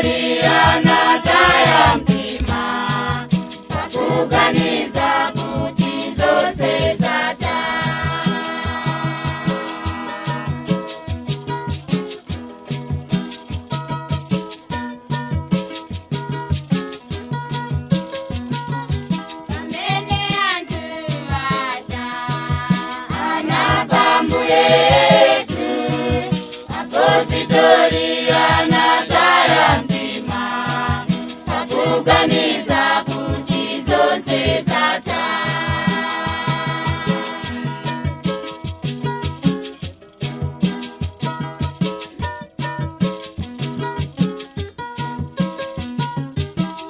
Apositoli anataya mtima pakuganiza kuti zonse zatha. Pamene anthu aja anapha Yesu, apositoli anataya mtima pakuganiza kuti zonse zatha.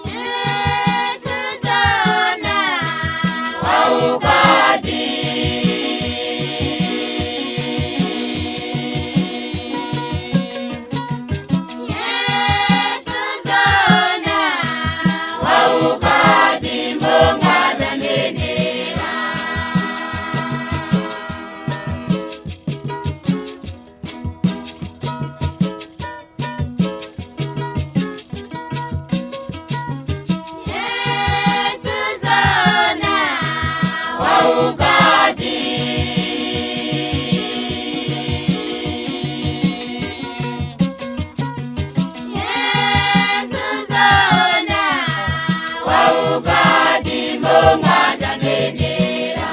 Yesu zoona waukadi. Yesu zoona waukadi monga vanenera. Yesu zoona waukadi. Yesu zoona waukadi monga ndanenera.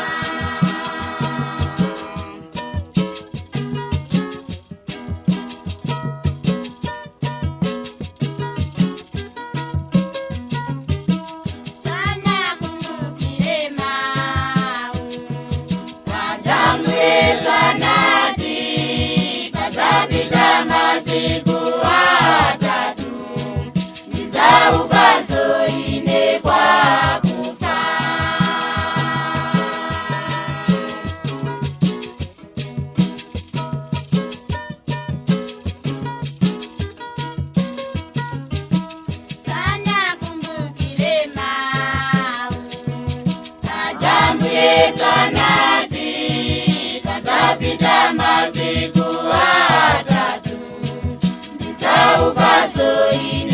Sana kumbukire mau Adamu Yesu anati pazapita masiku atatu ndizaukanso ine kwakufa. Sana kumbukire mau Adamu Yesu anati pazapita masiku atatu ndizaukanso ine.